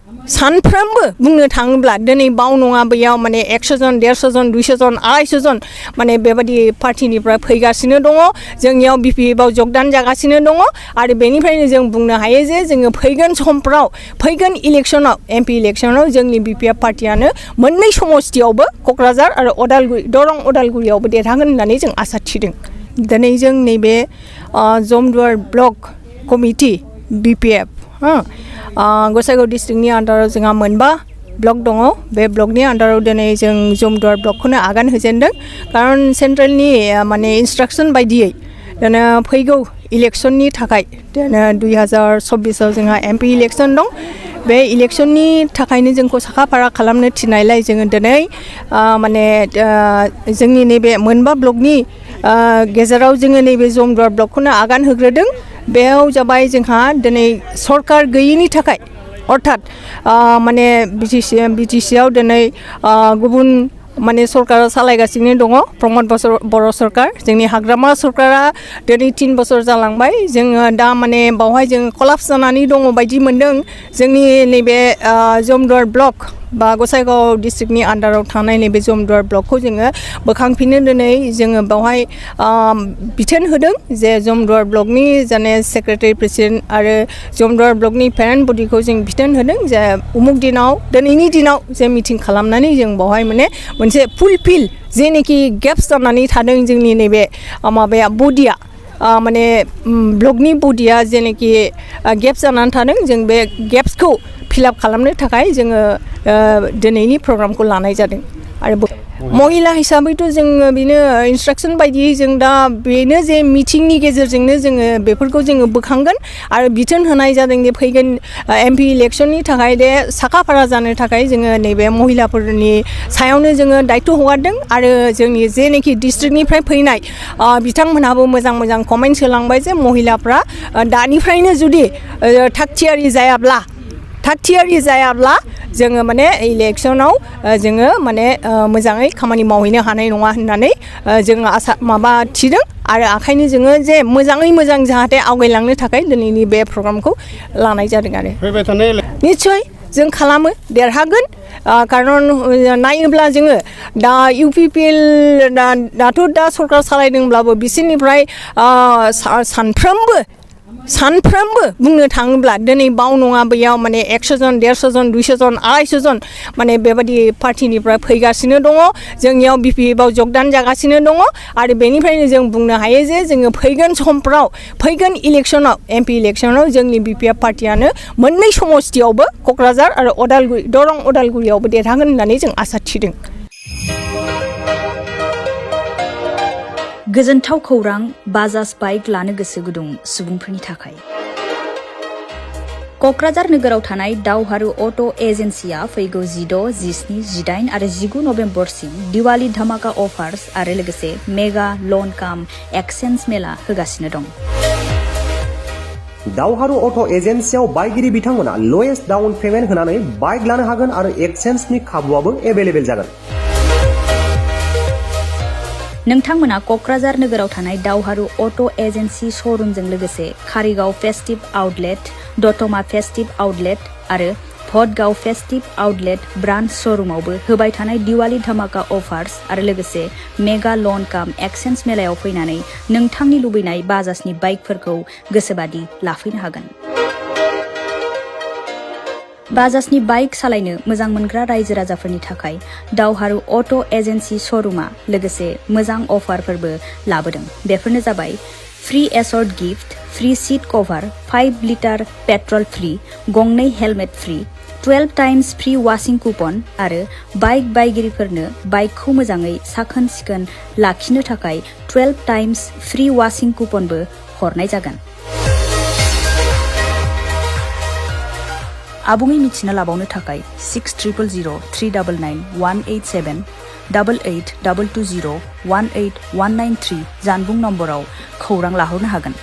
सानफ्रोमबो बुंनो थाङोब्ला दिनै बाव नङा बैयाव माने 100 जन 150 जन 200 जन 250 जन माने बेबादि पार्टिनिफ्राय फैगासिनो दङ जोंनियाव बिपिएफआव जगदान जागासिनो दङ आरो बेनिफ्रायनो जों बुंनो हायो जे जोङो फैगोन समफ्राव फैगोन इलेक्सनाव एमपि इलेक्सनाव जोंनि बिपिएफ पार्टियानो मोननै समस्तियावबो क'क्राझार आरो उदालगुरि दरं उदालगुरियावबो देरहागोन होननानै जों आसा थिदों दिनै जों नैबे Jamduar block committee BPF Gossaigaon डिस्ट्रिक्टनि आन्डाराव जोंहा मोनबा ब्लक दङ बे ब्लकनि आन्डाराव दिनै जों जमदुवार ब्लकखौनो आगान होजेनदों खारन सेन्ट्रेलनि माने इन्सट्राक्सन बायदियै दाना फैगौ इलेक्सननि थाखाय दाना 2024आव जोंहा एमपि इलेक्सन दं बे इलेक्सननि थाखायनो जोंखौ साखाफारा खालामनो थिननायलाय जोङो दिनै माने जोंनि नैबे मोनबा ब्लकनि गेजेराव जोङो नैबे जमदुवार ब्लकखौनो आगान होग्रोदों बेयाव जाबाय जोंहा दिनै सरकार गैयिनि थाखाय अर्थात माने बिटिसिआव दिनै गुबुन माने सरकारा सालायगासिनो दङ प्रमद बर' सरकार जोंनि हाग्रामा सरकारा दिनै 3 बोसोर जालांबाय जोङो दा माने बावहाय जोङो कलाप्स जानानै दङ बायदि मोनदों जोंनि नैबे जमदुवार ब्लक बा गसाइगाव डिस्ट्रिक्टनि आन्डाराव थानाय नैबे जमदुवार ब्लकखौ जोङो बोखांफिननो दिनै जोङो बावहाय बिथोन होदों जे जमदुवार ब्लकनि जाने सेक्रेटारि प्रेसिडेन्ट आरो जमदुवार ब्लकनि पेरेन्ट बडिखौ जों बिथोन होदों जे उमुक दिनाव दिनैनि दिनाव जे मिटिं खालामनानै जों बावहाय माने मोनसे फुलफिल जेनोखि गेप्स जानानै थादों जोंनि नैबे माबाया बडिया माने ब्लकनि बडिया जेनोखि गेप्स जानानै थादों जों बे गेप्सखौ फिलआप खालामनो थाखाय जोङो दिनैनि प्रग्रामखौ लानाय जादों आरो महिला हिसाबैथ' जोङो बेनो इन्सट्राक्सन बायदियै जों दा बेनो जे मिटिंनि गेजेरजोंनो जोङो बेफोरखौ जोङो बोखांगोन आरो बिथोन होनाय जादों जे फैगोन एमपि इलेक्सननि थाखाय दे साखाफारा जानो थाखाय जोङो नैबे महिलाफोरनि सायावनो जोङो दायथ' हगारदों आरो जोंनि जेनोखि डिस्ट्रिक्टनिफ्राय फैनाय बिथांमोनहाबो मोजां कमेन्ट्स होलांबाय जे महिलाफ्रा दानिफ्रायनो जुदि थागथियारि जायाब्ला जोङो माने इलेक्सनाव जोङो माने मोजाङै खामानि मावहैनो हानाय नङा होननानै जोङो आसा थिदों आरो आखायनो जोङो जे मोजाङै मोजां जाहाथे आवगायलांनो थाखाय दिनैनि बे प्रग्रामखौ लानाय जादों आरो निस्सय जों खालामो देरहागोन खारन नायोब्ला जोङो दा इउपिपिएल दाथ' दा सरकार सालायदोंब्लाबो बिसोरनिफ्राय सानफ्रोमबो बुंनो थाङोब्ला दिनै बाव नङा बैयाव माने 100 जन 150 जन 200 जन 250 जन माने बेबादि पार्टिनिफ्राय फैगासिनो दङ जोंनियाव बिपिएफआव जगदान जागासिनो दङ आरो बेनिफ्रायनो जों बुंनो हायो जे जोङो फैगोन समफ्राव फैगोन इलेक्सनाव एमपि इलेक्सनाव जोंनि बिपिएफ पार्टियानो मोननै समस्तियावबो क'क्राझार आरो उदालगुरि दरं उदालगुरियावबो देरहागोन होननानै जों आसा थिदों गोजोनथाव खौरां बाजाज बाइक लानो गोसो गुदुं सुबुंफोरनि थाखाय क'क्राझार नोगोराव थानाय दावहारु अट' एजेन्सिया फैगौ 16, 17, 18 आरो 19 नभेम्बरसिम दिवाली धामाका अफार्स आरो लोगोसे मेगा लन काम एक्सचेन्ज मेला होगासिनो दं दावहारु अट' एजेन्सियाव बायगिरि बिथांमोना लवेस्ट डाउन पेमेन्ट होनानै बाइक लानो हागोन आरो एक्सचेन्जनि खाबुआबो एभेलेबेल जागोन नोंथांमोना क'क्राझार नोगोराव थानाय दावहारु अट' एजेन्सि श'रुमजों लोगोसे कारिगाव फेस्टिभ आउटलेट दतमा फेस्टिभ आउटलेट आरो भटगाव फेस्टिभ आउटलेट ब्रान्च श'रुमावबो होबाय थानाय दिवाली धामाका अफार्स आरो लोगोसे मेगा लन काम एक्सचेन्ज मेलायाव फैनानै नोंथांनि लुबैनाय बाजाजनि बाइकफोरखौ गोसोबादि लाफैनो हागोन बाजाजनि बाइक सालायनो मोजां मोनग्रा रायजो राजाफोरनि थाखाय दावहारु अट' एजेन्सि श'रुमा लोगोसे मोजां अफारफोरबो लाबोदों बेफोरनो जाबाय free assort gift free seat cover 5 litre petrol free गंनै helmet free 12 times free washing coupon आरो बाइक बायगिरिफोरनो बाइकखौ मोजाङै साखोन सिखोन लाखिनो थाखाय 12 टाइम्स फ्री वाशिं कुपनबो हरनाय जागोन आबुङै मिथिना लाबावनो थाखाय 6000399187 8822018193 जानबुं नम्बराव खौरां लाहरनो हागोन।